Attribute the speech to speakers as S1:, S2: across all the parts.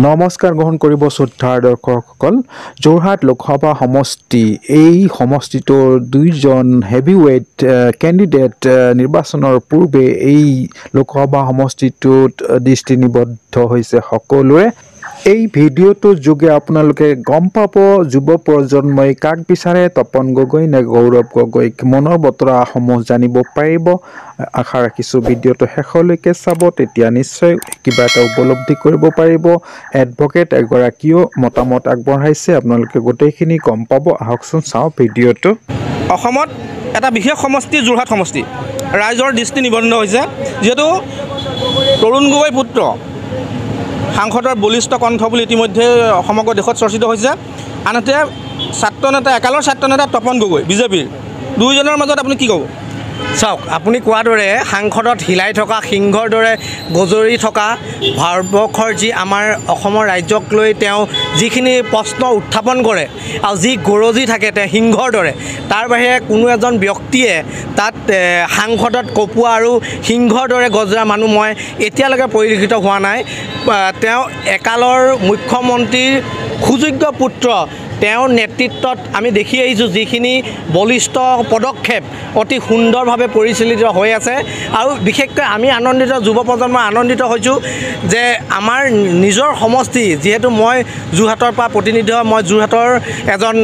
S1: নমস্কাৰ গ্ৰহণ কৰিব শ্ৰদ্ধাৰ দৰ্শকসকল। যোৰহাট লোকসভা সমষ্টি, এই সমষ্টিটোৰ দুইজন হেভিৱেইট কেণ্ডিডেট নিৰ্বাচনৰ পূৰ্বে এই লোকসভা সমষ্টিটোত দৃষ্টি নিবদ্ধ হৈছে সকলোৰে। এই ভিডিঅ'টোৰ যোগে আপোনালোকে গম পাব যুৱ প্ৰজন্মই কাক বিচাৰে, তপন গগৈ নে গৌৰৱ গগৈক, মনৰ বতৰাসমূহ জানিব পাৰিব। আশা ৰাখিছোঁ ভিডিঅ'টো শেষলৈকে চাব, তেতিয়া নিশ্চয় কিবা এটা উপলব্ধি কৰিব পাৰিব। এডভকেট এগৰাকীয়েও মতামত আগবঢ়াইছে, আপোনালোকে গোটেইখিনি গম পাব। আহকচোন চাওঁ ভিডিঅ'টো।
S2: অসমত এটা বিশেষ সমষ্টি যোৰহাট সমষ্টি ৰাইজৰ দৃষ্টি নিবদ্ধ হৈছে, যিহেতু তৰুণ গগৈ পুত্ৰ সাংসদৰ বলিষ্ঠ কণ্ঠ বুলি ইতিমধ্যে সমগ্ৰ দেশত চৰ্চিত হৈছে। আনহাতে ছাত্ৰ নেতা, একালৰ ছাত্ৰ নেতা তপন গগৈ বিজেপিৰ, দুয়োজনৰ মাজত আপুনি কি ক'ব?
S3: চাওক, আপুনি কোৱাৰ দৰে সাংসদত হিলাই থকা সিংহৰ দৰে গজৰি থকা ভাৰতবৰ্ষৰ যি আমাৰ অসমৰ ৰাজ্যক লৈ তেওঁ যিখিনি প্ৰশ্ন উত্থাপন কৰে আৰু যি গৰজি থাকে তেওঁ সিংহৰ দৰে, তাৰ বাহিৰে কোনো এজন ব্যক্তিয়ে তাত সাংসদত কপোৱা আৰু সিংহৰ দৰে গজৰা মানুহ মই এতিয়ালৈকে পৰিলক্ষিত হোৱা নাই। তেওঁ একালৰ মুখ্যমন্ত্ৰীৰ সুযোগ্য পুত্ৰ, তেওঁৰ নেতৃত্বত আমি দেখি আহিছোঁ যিখিনি বলিষ্ঠ পদক্ষেপ অতি সুন্দৰভাৱে পৰিচালিত হৈ আছে। আৰু বিশেষকৈ আমি আনন্দিত, যুৱ প্ৰজন্ম আনন্দিত হৈছোঁ যে আমাৰ নিজৰ সমষ্টি, যিহেতু মই যোৰহাটৰ পৰা প্ৰতিনিধি, মই যোৰহাটৰ এজন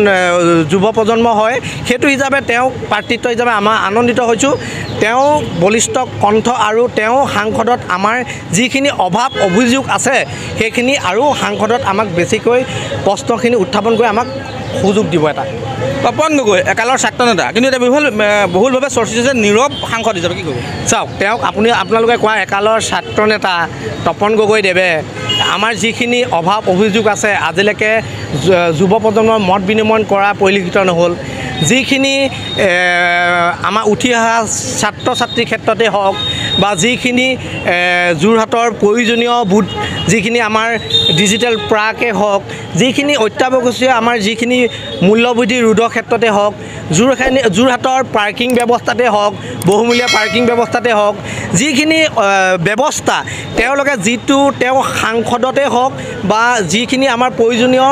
S3: যুৱ প্ৰজন্ম হয়, সেইটো হিচাপে তেওঁ প্ৰাৰ্থিত্ব হিচাপে আমাৰ আনন্দিত হৈছোঁ। তেওঁ বলিষ্ঠ কণ্ঠ আৰু তেওঁ সাংসদত আমাৰ যিখিনি অভাৱ অভিযোগ আছে সেইখিনি আৰু সাংসদত আমাক বেছিকৈ প্ৰশ্নখিনি উত্থাপন কৰি আমাক সুযোগ দিব। এটা
S2: তপন গগৈ একালৰ ছাত্ৰ নেতা, কিন্তু এতিয়া বহুলভাৱে চৰ্চিত যে নীৰৱ সাংসদ হিচাপে, কি ক'ব?
S3: চাওক, তেওঁক আপোনালোকে কোৱা একালৰ ছাত্ৰ নেতা তপন গগৈ দেৱে আমাৰ যিখিনি অভাৱ অভিযোগ আছে আজিলৈকে যুৱ প্ৰজন্মৰ মত বিনিময় কৰা পৰিলক্ষিত নহ'ল। যিখিনি আমাৰ উঠি অহা ছাত্ৰ ছাত্ৰীৰ ক্ষেত্ৰতে হওক বা যিখিনি যোৰহাটৰ প্ৰয়োজনীয় বুথ, যিখিনি আমাৰ ডিজিটেল প্ৰাকে হওক, যিখিনি অত্যাৱশ্যকীয় আমাৰ যিখিনি মূল্যবৃদ্ধি ৰোধৰ ক্ষেত্ৰতে হওক, যোৰহাটৰ পাৰ্কিং ব্যৱস্থাতে হওক, বহুমূলীয়া পাৰ্কিং ব্যৱস্থাতে হওক, যিখিনি ব্যৱস্থা তেওঁলোকে যিটো তেওঁ সাংসদতে হওক বা যিখিনি আমাৰ প্ৰয়োজনীয়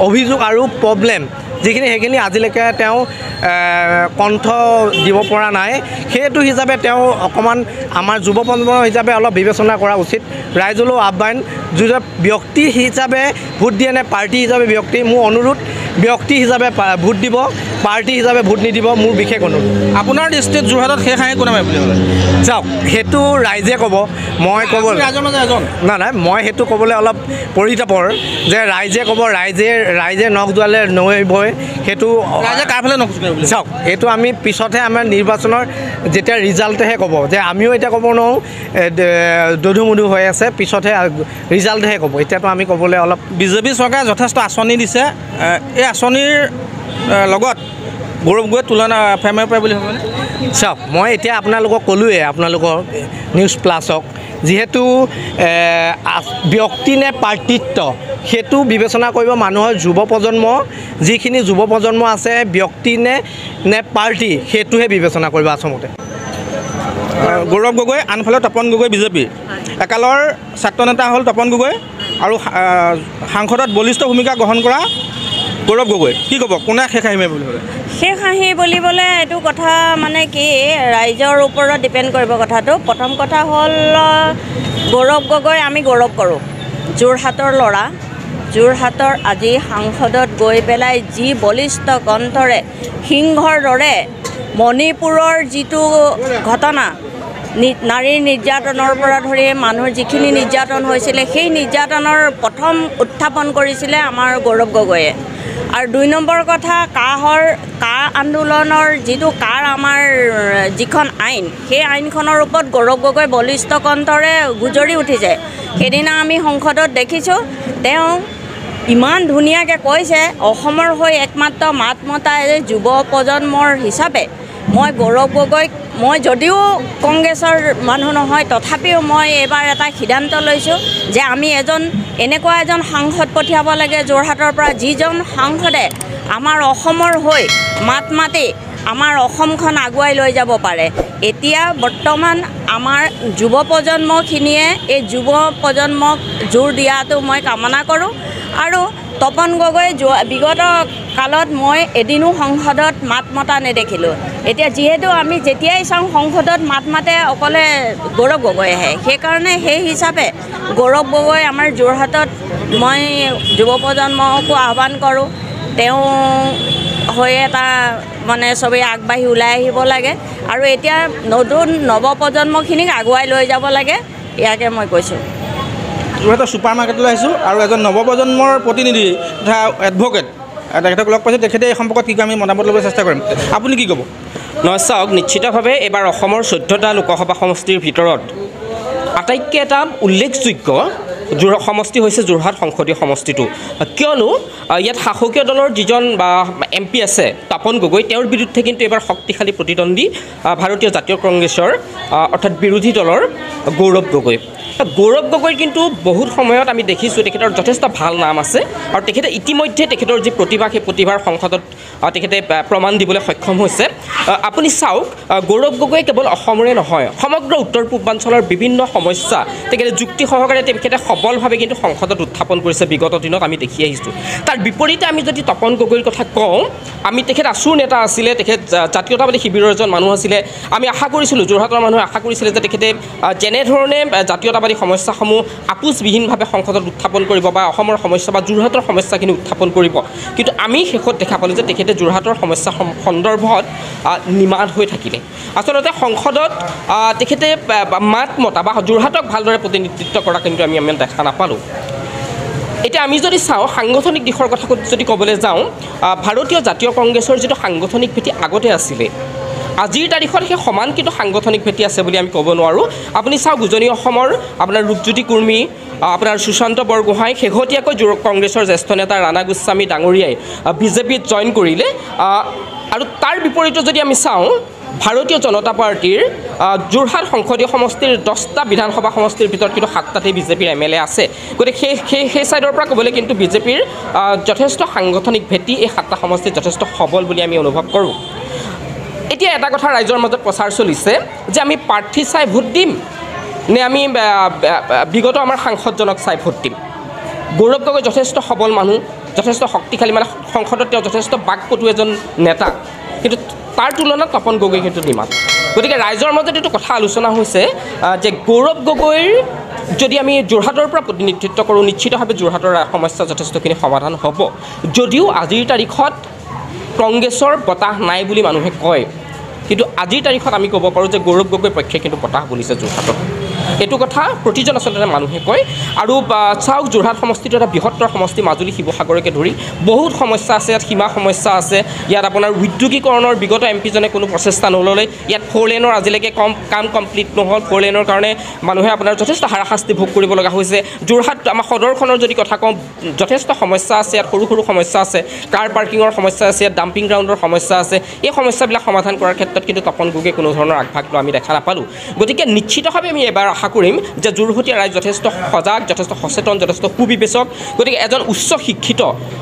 S3: অভিযোগ আৰু প্ৰব্লেম যিখিনি, সেইখিনি আজিলৈকে তেওঁ কণ্ঠ দিব পৰা নাই। সেইটো হিচাপে তেওঁ অকণমান আমাৰ যুৱ প্ৰজন্ম হিচাপে অলপ বিবেচনা কৰা উচিত। ৰাইজলৈও আহ্বান, যোনে ব্যক্তি হিচাপে ভোট দিয়ে নে পাৰ্টি হিচাপে ব্যক্তি, মোৰ অনুৰোধ ব্যক্তি হিচাপে ভোট দিব, পাৰ্টি হিচাপে ভোট নিদিব, মোৰ বিশেষ অনুৰোধ।
S2: আপোনাৰ দৃষ্টিত যোৰহাটত শেষ হাঁহি কোনে মাৰিব বুলি ভাবে?
S3: চাওক, সেইটো ৰাইজে ক'ব, মই ক'ব
S2: ৰাইজৰ মাজত এজন
S3: নাই নাই, মই সেইটো ক'বলৈ অলপ পৰিতাপৰ যে ৰাইজে ক'ব, ৰাইজে নখ জোৱালে নৈ বয়, সেইটো
S2: ৰাইজে কাৰ ফালে নখ জোকাৰিব বুলি?
S3: চাওক, এইটো আমি পিছতহে আমাৰ নিৰ্বাচনৰ যেতিয়া ৰিজাল্টহে ক'ব, যে আমিও এতিয়া ক'ব নোৱাৰোঁ, দধু মধু হৈ আছে, পিছতহে ৰিজাল্টহে ক'ব, এতিয়াতো আমি ক'বলৈ অলপ।
S2: বিজেপি চৰকাৰে যথেষ্ট আঁচনি দিছে, এই আঁচনিৰ লগত গৌৰৱ গগৈ তুলনা ফেমাৰ পাৰে বুলি ভাবেনে?
S3: চাওক, মই এতিয়া আপোনালোকক ক'লোৱে, আপোনালোকৰ নিউজ প্লাছক, যিহেতু ব্যক্তি নে পাৰ্টিত্ব সেইটো বিবেচনা কৰিব মানুহৰ যুৱ প্ৰজন্ম, যিখিনি যুৱ প্ৰজন্ম আছে ব্যক্তি নে পাৰ্টি সেইটোহে বিবেচনা কৰিব আচলতে।
S2: গৌৰৱ গগৈ, আনফালে তপন গগৈ বিজেপিৰ একালৰ ছাত্ৰ নেতা হ'ল তপন গগৈ আৰু সাংসদত বলিষ্ঠ ভূমিকা গ্ৰহণ কৰা গৌৰৱ গগৈ, কি ক'ব, কোনে শেষ হাঁহি মাৰিব বুলি ভাবে?
S4: শেষ হাঁহি বুলিবলৈ এইটো কথা মানে কি, ৰাইজৰ ওপৰত ডিপেণ্ড কৰিব কথাটো। প্ৰথম কথা হ'ল গৌৰৱ গগৈ আমি গৌৰৱ কৰোঁ, যোৰহাটৰ ল'ৰা, যোৰহাটৰ আজি সাংসদত গৈ পেলাই যি বলিষ্ঠ কণ্ঠৰে সিংহৰ দৰে মণিপুৰৰ যিটো ঘটনা, নাৰীৰ নিৰ্যাতনৰ পৰা ধৰি মানুহৰ যিখিনি নিৰ্যাতন হৈছিলে, সেই নিৰ্যাতনৰ প্ৰথম উত্থাপন কৰিছিলে আমাৰ গৌৰৱ গগৈয়ে। আৰু দুই নম্বৰ কথা, কা আন্দোলনৰ যিটো কাৰ আমাৰ যিখন আইন, সেই আইনখনৰ ওপৰত গৌৰৱ গগৈ বলিষ্ঠ কণ্ঠৰে গুজৰি উঠিছে। সেইদিনা আমি সংসদত দেখিছোঁ তেওঁ ইমান ধুনীয়াকৈ কৈছে, অসমৰ হৈ একমাত্ৰ মাত মতা যুৱ প্ৰজন্মৰ হিচাপে মই গৌৰৱ গগৈক, মই যদিও কংগ্ৰেছৰ মানুহ নহয়, তথাপিও মই এইবাৰ এটা সিদ্ধান্ত লৈছোঁ যে আমি এনেকুৱা এজন সাংসদ পঠিয়াব লাগে যোৰহাটৰ পৰা, যিজন সাংসদে আমাৰ অসমৰ হৈ মাত মাতি আমাৰ অসমখন আগুৱাই লৈ যাব পাৰে। এতিয়া বৰ্তমান আমাৰ যুৱ প্ৰজন্মখিনিয়ে এই যুৱ প্ৰজন্মক জোৰ দিয়াটো মই কামনা কৰোঁ। আৰু তপন গগৈ যোৱা বিগত কালত মই এদিনো সংসদত মাত মতা নেদেখিলোঁ। এতিয়া যিহেতু আমি যেতিয়াই চাওঁ সংসদত মাত মাতে অকলে গৌৰৱ গগৈ আহে, সেইকাৰণে সেই হিচাপে গৌৰৱ গগৈ আমাৰ যোৰহাটত মই যুৱ প্ৰজন্মকো আহ্বান কৰোঁ, তেওঁ হৈ এটা মানে চবেই আগবাঢ়ি ওলাই আহিব লাগে আৰু এতিয়া নতুন নৱপ্ৰজন্মখিনিক আগুৱাই লৈ যাব লাগে, ইয়াকে মই কৈছোঁ।
S2: যোৰহাটৰ ছুপাৰ মাৰ্কেটলৈ আহিছোঁ আৰু এজন নৱপ্ৰজন্মৰ প্ৰতিনিধি তথা এডভকেট তেখেতক লগ পাইছোঁ। তেখেতে এই সম্পৰ্কত কি কয় আমি মতামত ল'বলৈ চেষ্টা কৰিম। আপুনি কি ক'ব?
S5: নহয়, চাওক, নিশ্চিতভাৱে এইবাৰ অসমৰ 14টা লোকসভা সমষ্টিৰ ভিতৰত আটাইতকৈ এটা উল্লেখযোগ্য সমষ্টি হৈছে যোৰহাট সংসদীয় সমষ্টিটো। কিয়নো ইয়াত শাসকীয় দলৰ যিজন এম পি আছে তপন গগৈ, তেওঁৰ বিৰুদ্ধে কিন্তু এইবাৰ শক্তিশালী প্ৰতিদ্বন্দ্বী ভাৰতীয় জাতীয় কংগ্ৰেছৰ অৰ্থাৎ বিৰোধী দলৰ গৌৰৱ গগৈ। গৌৰৱ গগৈৰ কিন্তু বহুত সময়ত আমি দেখিছোঁ তেখেতৰ যথেষ্ট ভাল নাম আছে আৰু তেখেতে ইতিমধ্যে তেখেতৰ যি প্ৰতিভা, সেই প্ৰতিভাৰ সংসদত তেখেতে প্ৰমাণ দিবলৈ সক্ষম হৈছে। আপুনি চাওক, গৌৰৱ গগৈয়ে কেৱল অসমৰে নহয়, সমগ্ৰ উত্তৰ পূৰ্বাঞ্চলৰ বিভিন্ন সমস্যা তেখেতে যুক্তি সহকাৰে তেখেতে সবলভাৱে কিন্তু সংসদত উত্থাপন কৰিছে, বিগত দিনত আমি দেখি আহিছোঁ। তাৰ বিপৰীতে আমি যদি তপন গগৈৰ কথা কওঁ, আমি তেখেত আছুৰ নেতা আছিলে, তেখেত জাতীয়তাবাদী শিবিৰৰ এজন মানুহ আছিলে। আমি আশা কৰিছিলোঁ, যোৰহাটৰ মানুহে আশা কৰিছিলে যে তেখেতে যেনেধৰণে জাতীয়তাবাদী সমস্যাসমূহ আপোচবিহীনভাৱে সংসদত উত্থাপন কৰিব বা অসমৰ সমস্যা বা যোৰহাটৰ সমস্যাখিনি উত্থাপন কৰিব, কিন্তু আমি শেষত দেখা পালোঁ যে তেখেতে যোৰহাটৰ সমস্যা সন্দৰ্ভত নিমাত হৈ থাকিলে। আচলতে সংসদত তেখেতে মাত মতা বা যোৰহাটক ভালদৰে প্ৰতিনিধিত্ব কৰা কিন্তু আমি দেখা নাপালোঁ। এতিয়া আমি যদি চাওঁ সাংগঠনিক দিশৰ কথা যদি ক'বলৈ যাওঁ, ভাৰতীয় জাতীয় কংগ্ৰেছৰ যিটো সাংগঠনিক ভেটি আগতে আছিলে, আজিৰ তাৰিখত সেই সমান কিন্তু সাংগঠনিক ভেটি আছে বুলি আমি ক'ব নোৱাৰোঁ। আপুনি চাওক, উজনি অসমৰ আপোনাৰ ৰূপজ্যোতি কুৰ্মী, আপোনাৰ সুশান্ত বৰগোহাঁই, শেহতীয়াকৈ কংগ্ৰেছৰ জ্যেষ্ঠ নেতা ৰাণা গোস্বামী ডাঙৰীয়াই বিজেপিত জইন কৰিলে। আৰু তাৰ বিপৰীতে যদি আমি চাওঁ, ভাৰতীয় জনতা পাৰ্টীৰ যোৰহাট সংসদীয় সমষ্টিৰ 10টা বিধানসভা সমষ্টিৰ ভিতৰত কিন্তু 7টাতেই বিজেপিৰ এম এল এ আছে। গতিকে সেই সেই সেই ছাইডৰ পৰা ক'বলৈ কিন্তু বিজেপিৰ যথেষ্ট সাংগঠনিক ভেটি এই 7টা সমষ্টিত যথেষ্ট সবল বুলি আমি অনুভৱ কৰোঁ। এতিয়া এটা কথা ৰাইজৰ মাজত প্ৰচাৰ চলিছে যে আমি প্ৰাৰ্থী চাই ভোট দিম নে আমি বিগত আমাৰ সাংসদজনক চাই ভোট দিম। গৌৰৱ গগৈ যথেষ্ট সবল মানুহ, যথেষ্ট শক্তিশালী, মানে সংসদত তেওঁ যথেষ্ট বাকপটু এজন নেতা, কিন্তু তাৰ তুলনাত তপন গগৈ কিন্তু নিমাত। গতিকে ৰাইজৰ মাজত এইটো কথা আলোচনা হৈছে যে গৌৰৱ গগৈৰ যদি আমি যোৰহাটৰ পৰা প্ৰতিনিধিত্ব কৰোঁ, নিশ্চিতভাৱে যোৰহাটৰ সমস্যা যথেষ্টখিনি সমাধান হ'ব। যদিও আজিৰ তাৰিখত কংগ্ৰেছৰ বতাহ নাই বুলি মানুহে কয়, কিন্তু আজিৰ তাৰিখত আমি ক'ব পাৰোঁ যে গৌৰৱ গগৈৰ পক্ষে কিন্তু বতাহ বুলিছে যোৰহাটত। এইটো কথা প্ৰতিজন আচলতে মানুহে কয়। আৰু চাওক, যোৰহাট সমষ্টিটো এটা বৃহত্তৰ সমষ্টি, মাজুলী শিৱসাগৰকে ধৰি বহুত সমস্যা আছে, ইয়াত সীমা সমস্যা আছে, ইয়াত আপোনাৰ উদ্যোগীকৰণৰ বিগত এম পিজনে কোনো প্ৰচেষ্টা নল'লে, ইয়াত ফ'ৰ লেনৰ আজিলৈকে কাম কমপ্লিট নহ'ল, ফ'ৰ লেনৰ কাৰণে মানুহে আপোনাৰ যথেষ্ট হাৰাশাস্তি ভোগ কৰিব লগা হৈছে। যোৰহাট আমাৰ সদৰখনৰ যদি কথা কওঁ, যথেষ্ট সমস্যা আছে, ইয়াত সৰু সৰু সমস্যা আছে, কাৰ পাৰ্কিঙৰ সমস্যা আছে, ইয়াত ডাম্পিং গ্ৰাউণ্ডৰ সমস্যা আছে। এই সমস্যাবিলাক সমাধান কৰাৰ ক্ষেত্ৰত কিন্তু তপন গগৈয়ে কোনো ধৰণৰ আগভাগ লোৱা আমি দেখা নাপালোঁ। গতিকে নিশ্চিতভাৱে আমি এবাৰ আশা কৰিম যে যোৰহটীয়া ৰাইজ যথেষ্ট সজাগ, যথেষ্ট সচেতন, যথেষ্ট সুবিবেচক। গতিকে এজন উচ্চ শিক্ষিত,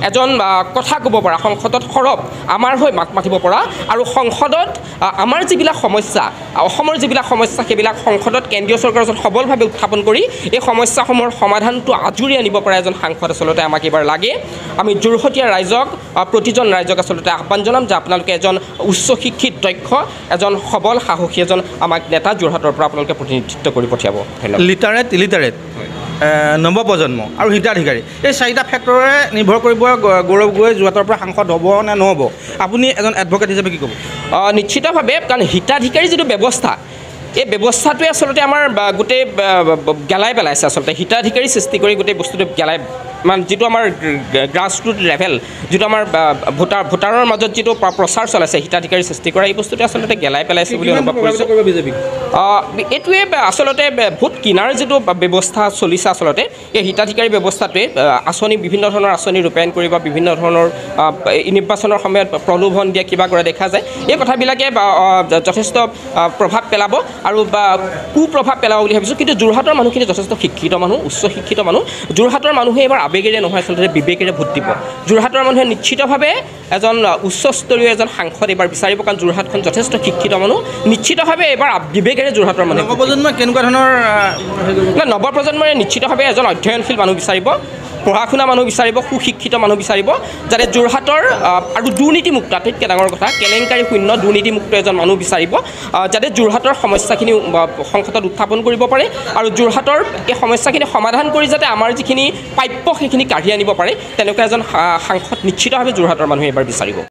S5: এজন কথা ক'ব পৰা, সংসদত সৰব আমাৰ হৈ মাত মাতিব পৰা আৰু সংসদত আমাৰ যিবিলাক সমস্যা, অসমৰ যিবিলাক সমস্যা, সেইবিলাক সংসদত কেন্দ্ৰীয় চৰকাৰৰ ওচৰত সবলভাৱে উত্থাপন কৰি এই সমস্যাসমূহৰ সমাধানটো আজুৰি আনিব পৰা এজন সাংসদ আচলতে আমাক এইবাৰ লাগে। আমি যোৰহটীয়া ৰাইজক, প্ৰতিজন ৰাইজক আচলতে আহ্বান জনাম যে আপোনালোকে এজন উচ্চ শিক্ষিত, দক্ষ, এজন সবল, সাহসী এজন আমাক নেতা যোৰহাটৰ পৰা আপোনালোকে প্ৰতিনিধিত্ব কৰি পঠিয়াব। ধন্যবাদ।
S2: লিটাৰেট, ইলিটাৰেট, নৱপ্ৰজন্ম আৰু হিতাধিকাৰী, এই চাৰিটা ফেক্টৰে নিৰ্ভৰ কৰিব গৌৰৱ গগৈ যোৰহাটৰ পৰা সাংসদ হ'ব নে নহ'ব। আপুনি এজন এডভকেট হিচাপে কি ক'ব?
S5: নিশ্চিতভাৱে, কাৰণ হিতাধিকাৰী যিটো ব্যৱস্থা, এই ব্যৱস্থাটোৱে আচলতে আমাৰ গোটেই গেলাই পেলাইছে। আচলতে হিতাধিকাৰী সৃষ্টি কৰি গোটেই বস্তুটো গেলাই, মানে যিটো আমাৰ গ্ৰাছৰুট লেভেল, যিটো আমাৰ ভোটাৰৰ মাজত যিটো প্ৰচাৰ চলাইছে হিতাধিকাৰী সৃষ্টি কৰা, এই বস্তুটোৱে আচলতে গেলাই পেলাইছে বুলি অনুভৱ কৰিছোঁ। এইটোৱে আচলতে ভোট কিনাৰ যিটো ব্যৱস্থা চলিছে, আচলতে এই হিতাধিকাৰী ব্যৱস্থাটোৱে আঁচনি, বিভিন্ন ধৰণৰ আঁচনি ৰূপায়ণ কৰি বা বিভিন্ন ধৰণৰ নিৰ্বাচনৰ সময়ত প্ৰলোভন দিয়া কিবা কৰা দেখা যায়। এই কথাবিলাকে যথেষ্ট প্ৰভাৱ পেলাব আৰু বা কুপ্ৰভাৱ পেলাব বুলি ভাবিছোঁ। কিন্তু যোৰহাটৰ মানুহখিনি যথেষ্ট শিক্ষিত মানুহ, উচ্চ শিক্ষিত মানুহ। যোৰহাটৰ মানুহে এইবাৰ আৱেগেৰে নহয়, আচলতে বিবেকেৰে ভোট দিব। যোৰহাটৰ মানুহে নিশ্চিতভাৱে এজন উচ্চস্তৰীয় এজন সাংসদ এইবাৰ বিচাৰিব, কাৰণ যোৰহাটখন যথেষ্ট শিক্ষিত মানুহ। নিশ্চিতভাৱে এইবাৰ বিবেকেৰে যোৰহাটৰ মানুহে।
S2: নৱপ্ৰজন্মই কেনেকুৱা ধৰণৰ?
S5: নৱপ্ৰজন্মই নিশ্চিতভাৱে এজন অধ্যয়নশীল মানুহ বিচাৰিব, পঢ়া শুনা মানুহ বিচাৰিব, সুশিক্ষিত মানুহ বিচাৰিব, যাতে যোৰহাটৰ আৰু দুৰ্নীতিমুক্ত, আটাইতকৈ ডাঙৰ কথা কেলেংকাৰী শূন্য দুৰ্নীতিমুক্ত এজন মানুহ বিচাৰিব, যাতে যোৰহাটৰ সমস্যাখিনি সংসদত উত্থাপন কৰিব পাৰে আৰু যোৰহাটৰ এই সমস্যাখিনি সমাধান কৰি যাতে আমাৰ যিখিনি প্ৰাপ্য সেইখিনি কাঢ়ি আনিব পাৰে, তেনেকুৱা এজন সাংসদ নিশ্চিতভাৱে যোৰহাটৰ মানুহে এইবাৰ বিচাৰিব।